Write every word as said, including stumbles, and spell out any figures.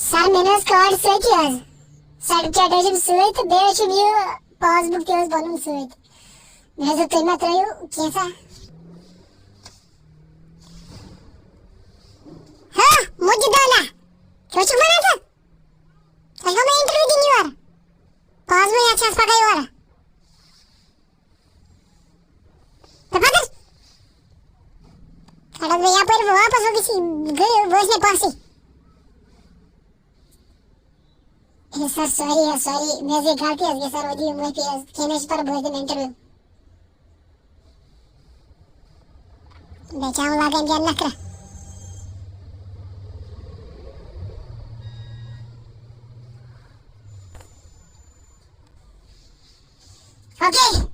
سر، مےٚ نہٕ حظ کارڈ سۭتی حظ۔ سرٹیفکیٹ حظ چھُم سۭتۍ تہٕ بیٚیہِ حظ چھُم یہِ پاس بُک تہِ حظ پنُن سۭتۍ۔ مےٚ حظ دوٚپ، تُہۍ ما ترٲیِو کینٛژھا؟ ہا، مُجہِ دانہ، کیٛاہ چھُکھ وَنان ژٕ؟ تۄہہِ چھُوا مےٚ انٹرویو دِنۍ یور؟ پانٛژھ مِنٹ چھِ اَسہِ پَگاہ یورٕ۔ تہٕ پَتہٕ کَڑَس بہٕ یَپٲرۍ واپَس، وۄنۍ گٔژھِ گٔے ؤسۍ مےٚ پَسٕے۔ ہے سر، سوری حظ، سوری، مےٚ حظ گٔے غلطی حظ، گٔے سر، وۄنۍ دِیِو معٲفی حظ، کینٛہہ نہٕ حظ چھُ پَرواے، بہٕ حظ دِمہٕ انٹرویو۔ بیٚیہِ چھِ یِم لگان کینٛہہ نخرٕ۔ اوکے،